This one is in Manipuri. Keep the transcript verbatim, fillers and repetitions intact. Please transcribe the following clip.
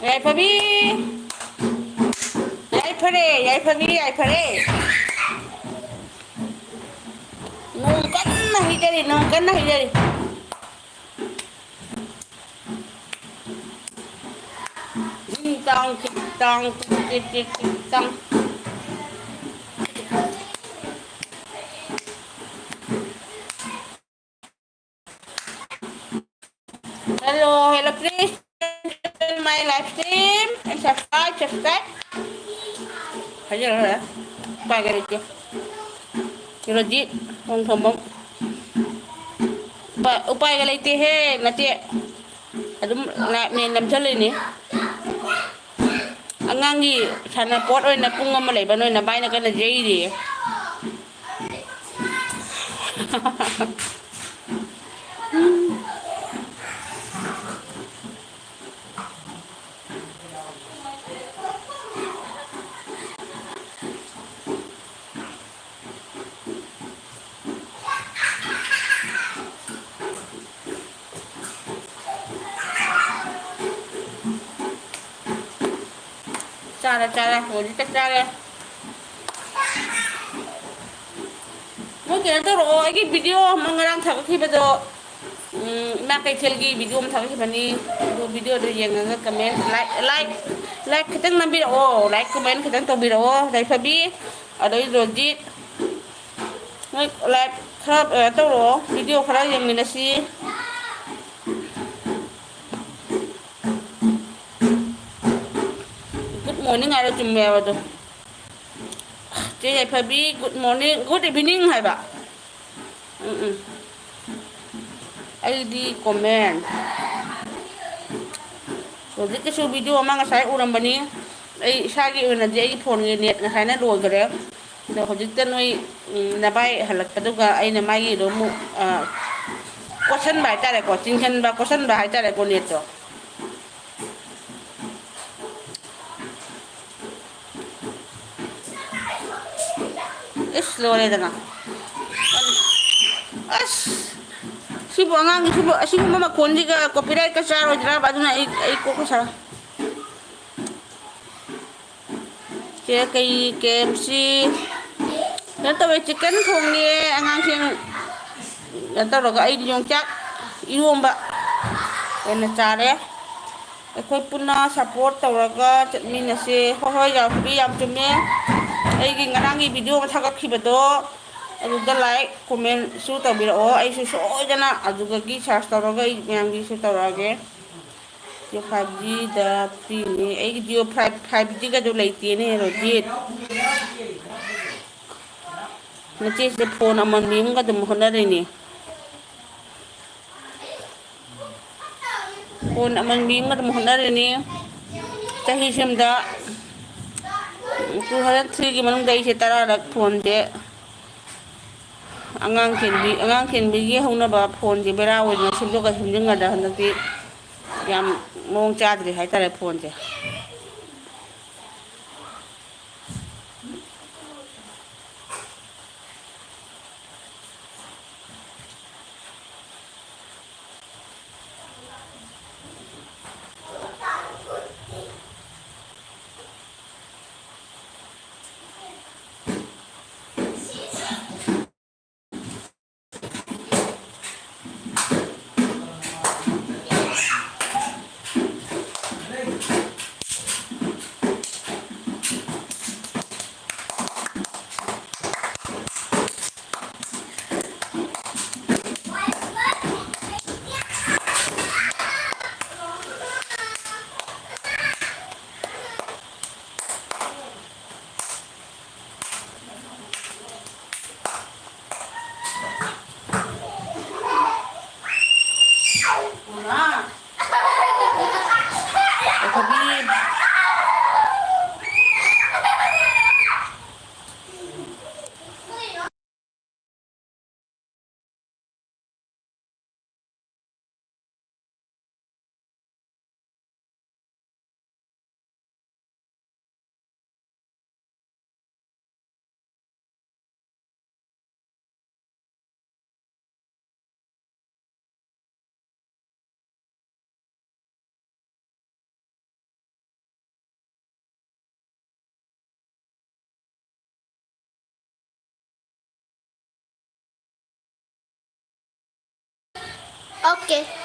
ꯌꯥꯏꯐꯕꯤ! ꯌꯥꯏꯐꯔꯦ, ꯌꯥꯏꯐꯕꯤ, ꯌꯥꯏꯐꯔꯦ꯫ ꯅꯣꯡ ꯀꯟꯅ ꯍꯩꯊꯔꯤ, ꯅꯣꯡ ꯀꯟꯅ ꯍꯩꯊꯔꯤ꯫ ꯖꯤꯡ ꯇꯥꯡ, ꯈꯤꯛ ꯇꯥꯡ, ꯇꯤꯛ ꯇꯤꯛ ꯇꯤꯛ ꯇꯥꯡ꯫ Hello, hello, please join my live stream and subscribe, subscribe. ꯍꯥꯏꯖꯔꯣ, ꯍꯥꯏꯔꯣ꯫ ꯎꯄꯥꯏꯒ ꯂꯩꯇꯦ꯫ ꯔꯣꯖꯤꯠ, ꯈꯣꯡ ꯊꯣꯝꯕꯝ꯫ ꯎꯄꯥꯏ, ꯎꯄꯥꯏꯒ ꯂꯩꯇꯦꯍꯦ, ꯅꯆꯦ꯫ ꯑꯗꯨꯝ ꯂꯥꯏꯞꯅꯦ ꯅꯝꯁꯜꯂꯤꯅꯦ꯫ ꯑꯉꯥꯡꯒꯤ ꯁꯥꯟꯅꯄꯣꯠ ꯑꯣꯏꯅ ꯄꯨꯡ ꯑꯃ ꯂꯩꯕ ꯅꯣꯏ ꯅꯕꯥꯏꯅ ꯀꯟꯅ ꯌꯩꯔꯤꯌꯦ꯫ ꯆꯥꯔꯦ, ꯆꯥꯔꯦ꯫ ꯍꯧꯖꯤꯛꯇ ꯆꯥꯔꯦ꯫ ꯃꯣꯏ ꯀꯩꯅꯣ ꯇꯧꯔꯛꯑꯣ, ꯑꯩꯒꯤ ꯚꯤꯗꯤꯑꯣ ꯑꯃ ꯉꯔꯥꯡ ꯊꯥꯒꯠꯈꯤꯕꯗꯣ, ꯎꯝ, ꯏꯃꯥ ꯀꯩꯊꯦꯜꯒꯤ video ꯑꯃ ꯊꯥꯒꯠꯈꯤꯕꯅꯤ꯫ ꯑꯗꯨ videoꯗꯨ ꯌꯦꯡꯉꯒ comment, like, like, like ꯈꯤꯇꯪ ꯅꯝꯕꯤꯔꯛꯑꯣ, like comment ꯈꯤꯇꯪ ꯇꯧꯕꯤꯔꯛꯑꯣ꯫ ꯌꯥꯏꯐꯕꯤ, ꯑꯗꯩ ꯔꯣꯖꯤꯠ, ꯅꯣꯏ like ꯈꯔ, ꯑ, ꯇꯧꯔꯛꯑꯣ, video ꯈꯔ ꯌꯦꯡꯃꯤꯟꯅꯁꯤ꯫ Good morning ꯍꯥꯏꯔꯣ, ꯆꯨꯝꯃꯦꯕ ꯑꯗꯣ꯫ ꯆꯦ ꯌꯥꯏꯐꯕꯤ, good morning, good evening ꯍꯥꯏꯕ꯫ ꯎꯝ, ꯎꯝ꯫ ꯑꯩꯗꯤ comment꯫ ꯍꯧꯖꯤꯛꯀꯤꯁꯨ video ꯑꯃ ꯉꯁꯥꯏ ꯎꯔꯝꯕꯅꯤ꯫ ꯑꯩ ꯏꯁꯥꯒꯤ ꯑꯣꯏꯅꯗꯤ ꯑꯩꯒꯤ phoneꯒꯤ net ꯉꯁꯥꯏꯅ ꯂꯣꯏꯈꯔꯦ꯫ ꯑꯗꯣ ꯍꯧꯖꯤꯛꯇ ꯅꯣꯏ, ꯎꯝ, ꯅꯕꯥꯏ ꯍꯜꯂꯛꯄꯗꯨꯒ ꯑꯩꯅ ꯃꯥꯒꯤꯗꯣ ꯑꯃꯨꯛ, ꯑ, ꯀꯣꯠꯁꯟꯕ ꯍꯥꯏꯇꯥꯔꯦꯀꯣ, ꯆꯤꯡꯁꯟꯕ, ꯀꯣꯠꯁꯟꯕ ꯍꯥꯏꯇꯥꯔꯦꯀꯣ, netꯇꯣ꯫ ꯏꯁ, ꯂꯣꯏꯔꯦꯗꯅ꯫ ꯑꯁ, ꯁꯤꯕꯨ ꯑꯉꯥꯡꯒꯤ ꯁꯤꯕꯨ ꯑꯁꯤꯒꯨꯝꯕ ꯃꯈꯣꯟꯁꯤꯒ copyrightꯀ ꯆꯥꯔꯣꯏꯗ꯭ꯔꯕ? ꯑꯗꯨꯅ ꯑꯩ, ꯑꯩ ꯀꯣꯛꯀ ꯁꯥ-, ꯁꯦ ꯀꯩ, ꯀꯦ ꯑꯦꯐ ꯁꯤ ꯀꯩꯅꯣ ꯇꯧꯋꯦ, chicken ꯊꯣꯡꯉꯦ ꯑꯉꯥꯡꯁꯤꯡ ꯀꯩꯅꯣ ꯇꯧꯔꯒ꯫ ꯑꯩꯗꯤ ꯌꯣꯡꯆꯥꯛ ꯏꯔꯣꯝꯕ ꯑꯣꯏꯅ ꯆꯥꯔꯦ꯫ ꯑꯩꯈꯣꯏ ꯄꯨꯟꯅ support ꯇꯧꯔꯒ ꯆꯠꯃꯤꯟꯅꯁꯦ꯫ ꯍꯣꯏ, ꯍꯣꯏ, ꯌꯥꯝ ꯆꯨꯝꯃꯤ, ꯌꯥꯝ ꯆꯨꯝꯃꯦ꯫ ꯑꯩꯒꯤ ꯉꯔꯥꯡꯒꯤ video ꯑꯃ ꯊꯥꯒꯠꯈꯤꯕꯗꯣ, ꯑꯗꯨꯗ like, commentꯁꯨ ꯇꯧꯕꯤꯔꯛꯑꯣ꯫ ꯑꯩꯁꯨ ꯁꯣꯏꯗꯅ ꯑꯗꯨꯗꯒꯤ search ꯇꯧꯔꯒ ꯑꯩ ꯃꯌꯥꯝꯒꯤꯁꯨ ꯇꯧꯔꯛꯑꯒꯦ꯫ Jio five Gꯗ free ꯅꯤ꯫ ꯑꯩꯒꯤ Jio five, five Gꯒꯗꯨ ꯂꯩꯇꯦꯅꯦ, ꯔꯣꯖꯤꯠ꯫ ꯃꯆꯦꯁꯦ phone ꯑꯃꯟꯕꯤ ꯑꯃꯒ ꯑꯗꯨꯝ ꯍꯣꯠꯅꯔꯤꯅꯦ꯫ Phone ꯑꯃꯟꯕꯤ ꯑꯃꯒ ꯑꯗꯨꯝ ꯍꯣꯠꯅꯔꯤꯅꯤ꯫ ꯆꯍꯤ ꯁꯤꯃꯗ two thousand threeꯒꯤ ꯃꯅꯨꯡꯗ ꯑꯩꯁꯦ ꯇꯔꯥꯔꯛ phoneꯁꯦ, ꯑꯉꯥꯡ ꯆꯦꯟꯕꯤ, ꯑꯉꯥꯡ ꯆꯦꯟꯕꯤꯒꯤ ꯍꯧꯅꯕ phoneꯁꯦ ꯕꯦꯔꯥ ꯑꯣꯏꯗꯅ ꯁꯦꯝꯗꯣꯛꯀ ꯁꯦꯝꯖꯤꯟꯒꯗ ꯍꯟꯗꯛꯇꯤ ꯌꯥꯝ ꯃꯑꯣꯡ ꯆꯥꯗ꯭ꯔꯦ ꯍꯥꯏꯇꯥꯔꯦ phoneꯁꯦ꯫ Okay.